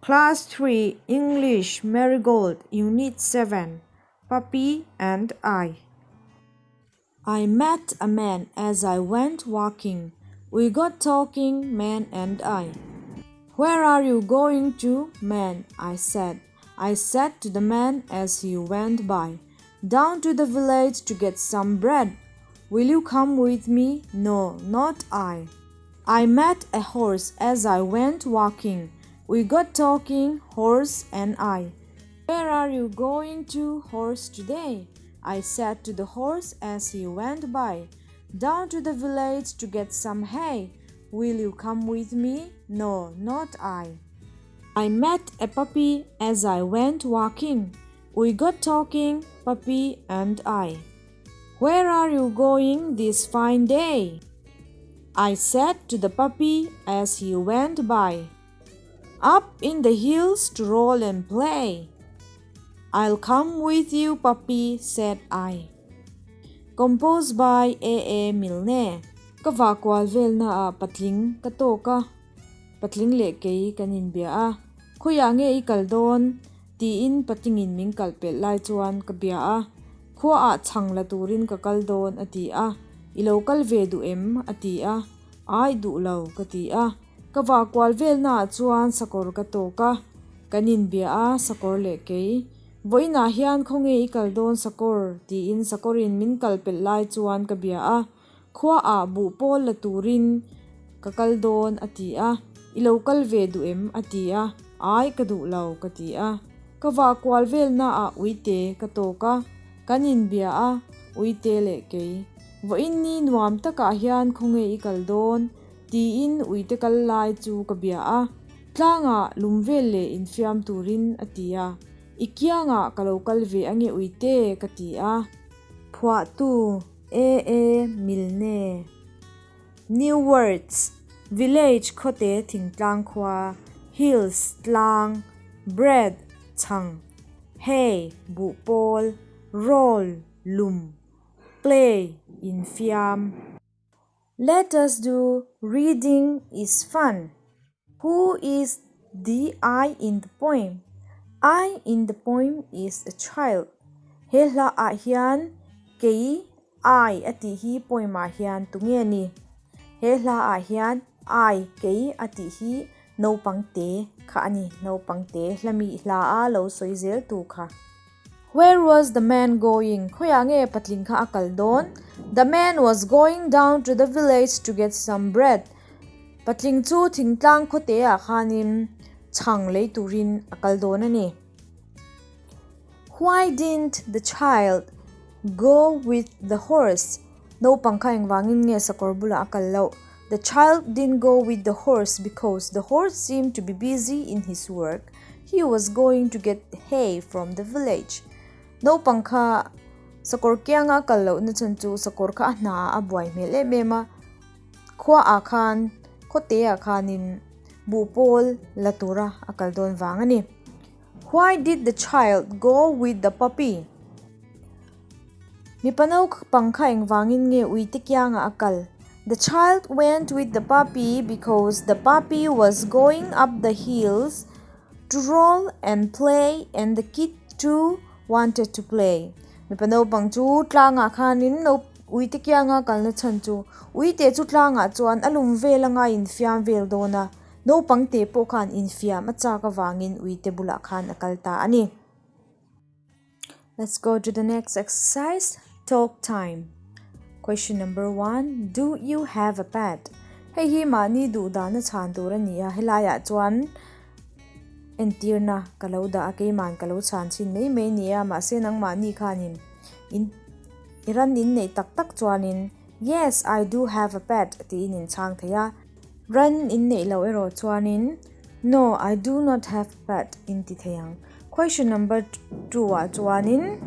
Class 3 English Marigold Unit 7 Puppy and I I met a man as I went walking. We got talking, man and I. Where are you going to, man? I said. I said to the man as he went by. Down to the village to get some bread. Will you come with me? No, not I. I met a horse as I went walking. We got talking, horse and I. Where are you going to, horse, today? I said to the horse as he went by. Down to the village to get some hay. Will you come with me? No, not I. I met a puppy as I went walking. We got talking, puppy and I. Where are you going this fine day? I said to the puppy as he went by. Up in the hills to roll and play. I'll come with you, puppy, said I. Composed by A. A. Milne. Ka vahkual velna ah patling ka tawk a, patling leh kei kan inbia a. Khawiah nge i kal dawn? tiin patlingin min kal pelh lai chuan ka bia a. Khuaah chhang la turin ka kal dawn a ti a. I lo kal ve duh em? a ti a. Ai duh lo ka ti a. Ka vahkual velna ah chuan sakawr ka tawk a. Kan inbia a, sakawr leh kei. Vawiinah hian khawnge i kal dawn sakawr? tiin sakawrin min kal pelh lai chuan ka bia a. Khuaah buh pawl la turin ka kal dawn a ti a. I lo kal ve duh em? a ti a. Ai ka duh lo ka ti a. Ka vahkual velna ah uite ka tawk a. Kan inbia a, uite leh kei. Vawiin ni nuam takah hian khawnge i kal dawn? Tiin uite kal lai chu ka bia a, tlangah lum vel leh infiam turin a ti a. I kiangah ka lo kal ve ange uite ka ti a. Phuahtu, A A Milne. New words, Village khawte thingtlang khua, Hills tlang, Bread chhang, Hay buhpawl, Roll lum, Play infiam. Let us do reading is fun. Who is the I in the poem? I in the poem is a child. He hla ah hian kei I a tih hi poem ah hian tunge ni? He hla ah hian I kei a tih hi naupang te kha a ni. Naupang te hlami hla a lo sawi zel tu kha. Where was the man going? Khawiah nge patling kha a kal dawn? The man was going down to the village to get some bread. Patling chu thingtlang khawte ah khanin chhang lei turin a kal dawn a ni. Why didn't the child go with the horse? Naupang kha engvangin nge sakawr bulah a kal loh? The child didn't go with the horse because the horse seemed to be busy in his work. He was going to get hay from the village. Naupang kha sakawr kianga a kal lohna chhan chu sakawr kha a hna ah a buai hmel em em a. Khua ah khan, khawte ah khanin buhpawl la tura a kal dawn vang a ni. Why did the child go with the puppy? Mipa naupang kha engvangin nge uite kiangah a kal? The child went with the puppy because the puppy was going up the hills to roll and play and the kid too wanted to play. Mipa naupang chu tlangah khanin no uite kianga kalna chhan chu uite chu tlangah chuan a lum vel anga infiam vel dawn a, naupang te pawh khan infiam a chak avangin uite bulah khan a kal ta a ni. Let's go to the next exercise, talk time. Question number 1, do you have a pet? Hei hi mahni duh dana chhan tur a ni a, helaiah chuan entirna ka lo dah a, keiman ka lo chhan chhin mai mai ni a, mahse nangmahni khanin in i ran in neih tak tak chuanin yes, I do have a pet tiin in chhang thei a. Ran in neih loh erawh chuanin No, I do not have pet in ti thei ang. Question number 2 ah chuanin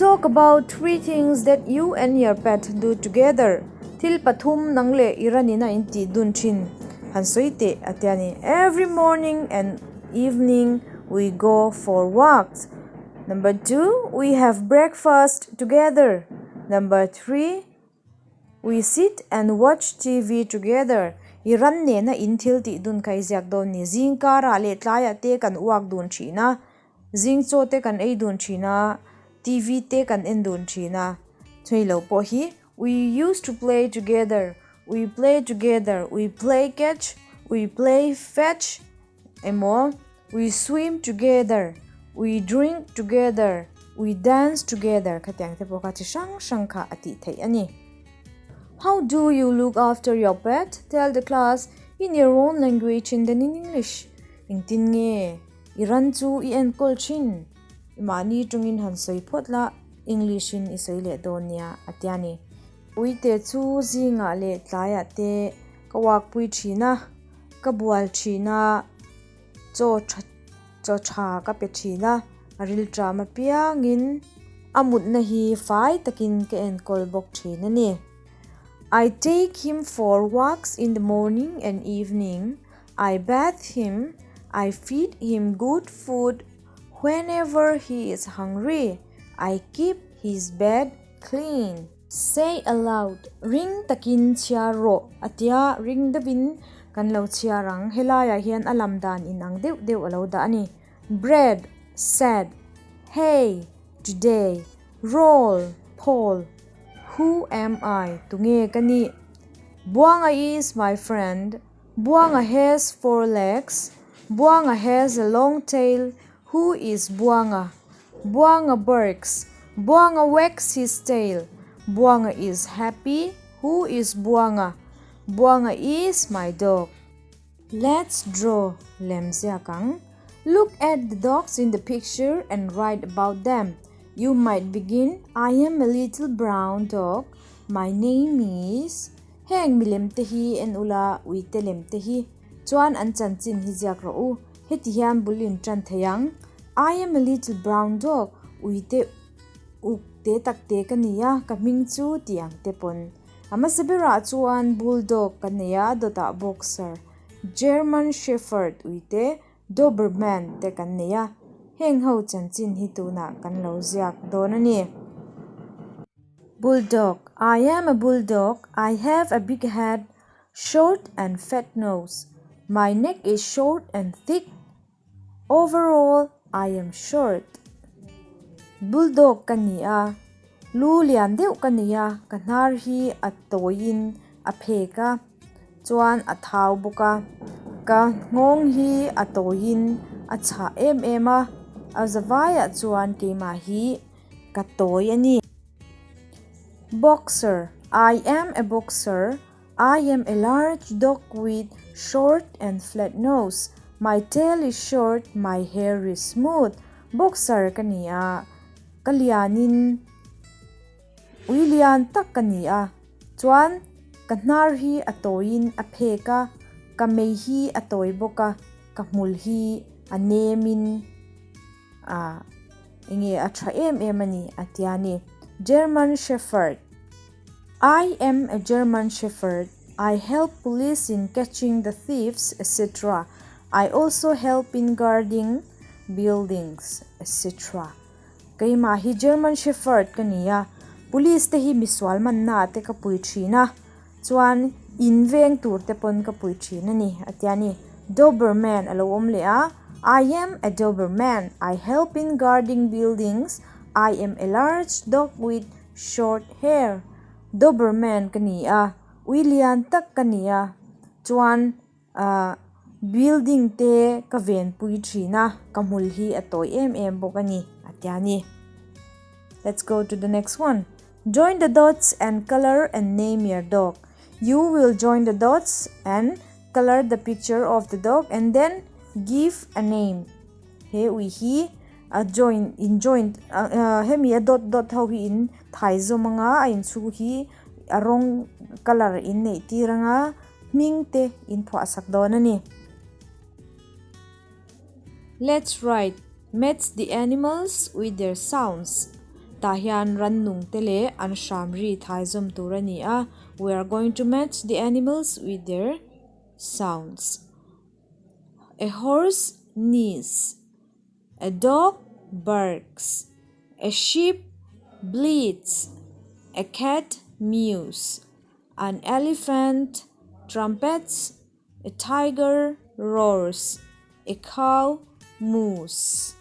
Talk about three things that you and your pet do together. Thil pathum nang leh i ran in a in tih dun thin han sawi teh a tia ni. Every morning and evening we go for walks. Number 2, we have breakfast together. Number 3, We sit and watch TV together. I ran nena in thil tih dun kha i ziak dawn ni. Zing karah leh tlaiah te kan uak dun thin a, zing chaw te kan ei dun thin a, TV te kan en dun thin a. Chhui lo pawh hi We used to play together, we play together, we play catch, we play fetch emaw We swim together, we drink together, we dance together khatiang te pawh kha chi hrang hrang kha a tih theih a ni. How do you look after your pet? Tell the class in your own language and then in English. Engtin nge i ran chu i enkawl thin? I mahni tawngin han sawi phawt la, English in i sawi leh dawn nia a tia ni. Uite chu zingah leh tlaiah te ka walk pui thin a, ka bual thin a. Chaw tha chaw tha ka pe thin a, a rilṭam apiangin a mutna hi fai takin ka enkawl bawk thin a ni. I take him for walks in the morning and evening, I bath him, I feed him good food whenever he is hungry, I keep his bed clean. Say aloud, Ring takin chhiar rawh a tia, ring deuhin kan lo chhiar ang. Helaiah hian a lam dan inang deuh deuh a lo dah a ni. Bread, sad, hey, today, roll, Paul, who am I, tunge ka nih? Buanga is my friend, Buanga has four legs, Buanga has a long tail, Who is Buanga? Buanga barks. Buanga wags his tail. Buanga is happy. Who is Buanga? Buanga is my dog. Let's draw, lem ziak ang. Look at the dogs in the picture and write about them. You might begin, I am a little brown dog. My name is. Heng milem te hi en ula, uite lem te hi. Chuan an chanchin hi ziak rawh u. Heti hian bul in tan thei ang, I am a little brown dog, uite uk te tak te ka ni a, ka hming chu tih ang te pawn. A hmasa berah chuan bulldog ka nei a, dawtah boxer, German shepherd uite, Doberman te kan nei a. Heng ho chanchin hi tunah kan lo ziak dawn a ni. Bulldog, I am a bulldog, I have a big head, Short and fat nose, My neck is short and thick, Overall, I am short. Bulldog ka ni a, lu lian deuh ka nei a, ka hnar hi a tawiin a phek a, chuan a thau bawk a, ka nghawng hi a tawiin a chhah em em a, a zavaiah chuan keimah hi ka tawi a ni. Boxer, I am a boxer, I am a large dog with short and flat nose, my tail is short, my hair is smooth. Boxer ka ni a, ka lianin ui lian tak ka ni a, chuan ka hnar hi a tawiin a phek a, ka mei hi a tawi bawk a, ka hmul hi a nemin a enge a tha em em a ni a tia ni. German Shepherd. I am a German Shepherd, I help police in catching the thieves etc. I also help in guarding buildings etc. Keimah hi German Shepherd ka ni a, police te hi misual manna ah te ka pui thin a, chuan in veng tur te pawn ka pui thin a ni a tia ni. Doberman a lo awm leh a, I am a Doberman, I help in guarding buildings, I am a large dog with Short hair, Doberman ka ni a, ui lian tak ka ni a, chuan ahh building te ka venpui thin a, ka hmul hi a tawi em em bawk a ni a tia ni. Let's go to the next one. Join the dots and colour and name your dog. You will join the dots and colour the picture of the dog and then give a name. He ui hi a join in joint hemi a dot dot ho hi in thai zawm anga a inchhu hi a rawng colour in neih tir anga hming te in phuah sak dawn a ni. Let's write match the animals with their sounds tah hian rannung te leh an hram ri thai zawm tur a ni a we are going to match the animals with their sounds. A horse knees, a dog barks, a sheep bleats, a cat mews, an elephant trumpets, a tiger roars, a cow moos.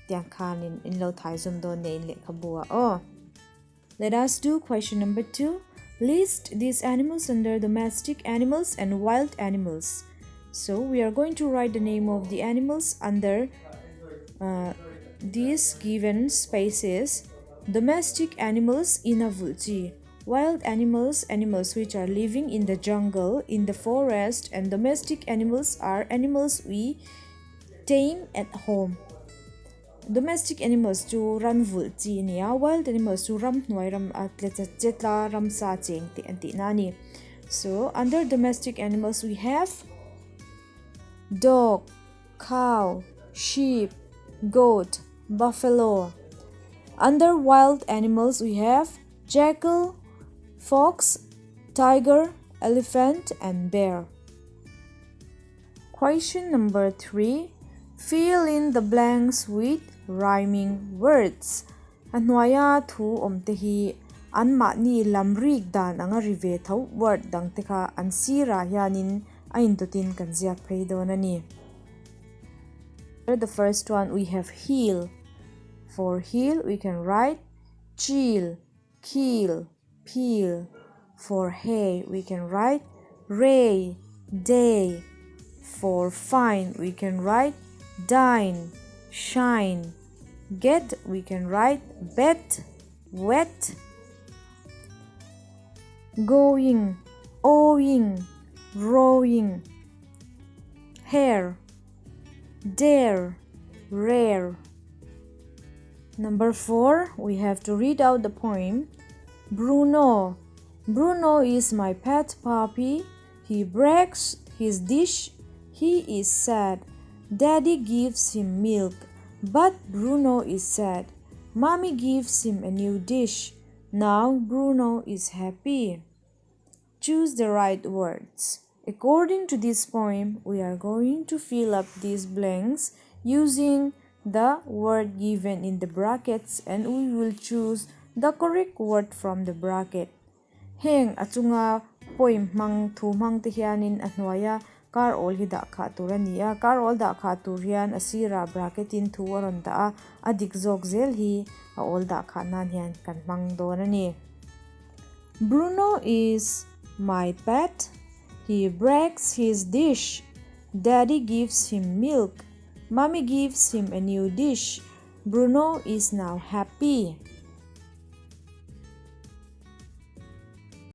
Tiang khanin in lo thai zum dawn nia in lehkhabu ah aw. Let us do question number 2. List these animals under domestic animals and wild animals. So we are going to write the name of the animals under uh, these given spaces. Domestic animals in a vulchi. Wild animals, animals which are living in the jungle, in the forest, and domestic animals are animals we tame at home. Domestic animals chu ran vulh chi a ni a, wild animals chu ramhnuai ram a chetla ramsa cheng tih an tihna a ni. So under domestic animals we have dog, cow, sheep, goat, buffalo. Under wild animals we have jackal, fox, tiger, elephant and bear. Question number 3. Fill in the blanks with rhyming words. A hnuaia thu awm te hi anmahni lam rik dan anga ri ve tho word dang te kha an sirah hianin a indawtin kan ziak phei dawn a ni. The first one we have heel. For heel we can write chill, keel, peel. For hay we can write ray, day. For fine we can write dine, shine. Get we can write bet, wet. Going, owing, rowing. Hair, dare, rare. Number 4, we have to read out the poem. Bruno. Bruno is my pet puppy. He breaks his dish. He is sad. Daddy gives him milk, but Bruno is sad. Mommy gives him a new dish. Now Bruno is happy. Choose the right words. According to this poem, we are going to fill up these blanks using the word given in the brackets and we will choose the correct word from the bracket. Heng a chunga poem hmang thu hmang te hianin a hnuaia kar awl hi dah khah tur a ni a, kar awl dah khah tur hian a sirah bracket in thu a rawn dah a, a dik zawk zel hi a awl dah khah nan hian kan hmang dawn a ni. Bruno is my pet, he breaks his dish, daddy gives him milk, mummy gives him a new dish, Bruno is now happy.